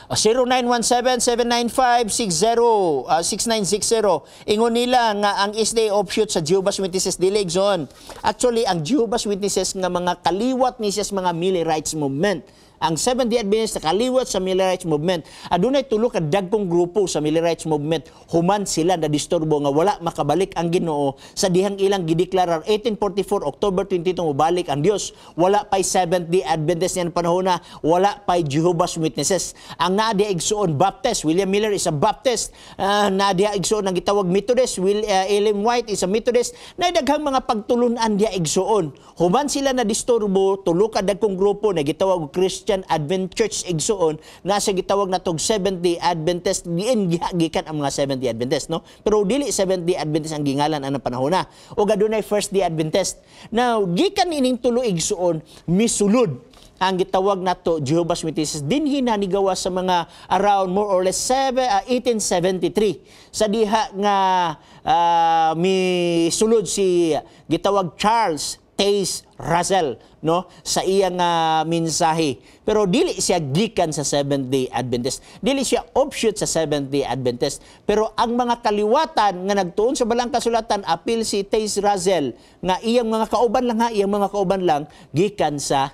0917-795-60, 6960. Ingon nila nga ang SDA offshoot sa Jehovah's Witnesses. Dili, igsoon. Actually, ang Jehovah's Witnesses nga mga kaliwat ni siya sa mga Millerites movement. Ang Seventh-day Adventist na kaliwat sa Millerites movement. Adunay tulo ka dagkong grupo sa Millerites movement. Human sila na disturbo nga wala makabalik ang Ginoo sa dihang ilang gideklarar 1844 October 22, mobalik ang Dios. Wala pay Seventh-day Adventist niyan panahon na, wala pay Jehovah's Witnesses. Ang naa diha, igsuon, Baptist. William Miller is a Baptist. Naa diha, igsuon, ang gitawag Methodist. Ellen White is a Methodist. Na daghang mga pagtulunan diha, igsuon. Human sila na disturbo, tulo ka dagkong grupo na gitawag Christian Advent Church, igsuon, nasa gitawag na tog Seventh-day Adventist diin gikan ang mga Seventh-day Adventist, no? Pero dili Seventh-day Adventist ang gingalan anang panahon na. Ug adunay First Day Adventist. Now, gikan ining tulo, igsuon, misulod ang gitawag nato Jehovah's Witnesses dinhi na nigawa sa mga around more or less 7, 1873 sa diha nga misulod si gitawag Charles Taze Russell, no, sa iyang mensahe. Pero dili siya gikan sa Seventh Day Adventist, dili siya offshoot sa Seventh Day Adventist, pero ang mga kaliwatan nga nagtuon sa Balaang Kasulatan apil si Taze Russell nga iyang mga kauban lang, ha, iyang mga kauban lang gikan sa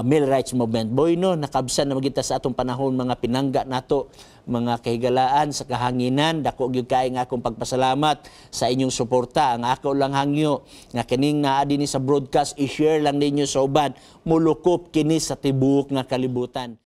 Millerites movement. Boy, no, nakabsan na magita sa atong panahon, mga pinangga nato, mga kahigalaan sa kahanginan. Dako gyud kay nga akong pagpasalamat sa inyong suporta. Ang ako lang hangyo nga kining naa dinhi sa broadcast, i-share lang ninyo sa uban, mulukop kini sa tibuok nga kalibutan.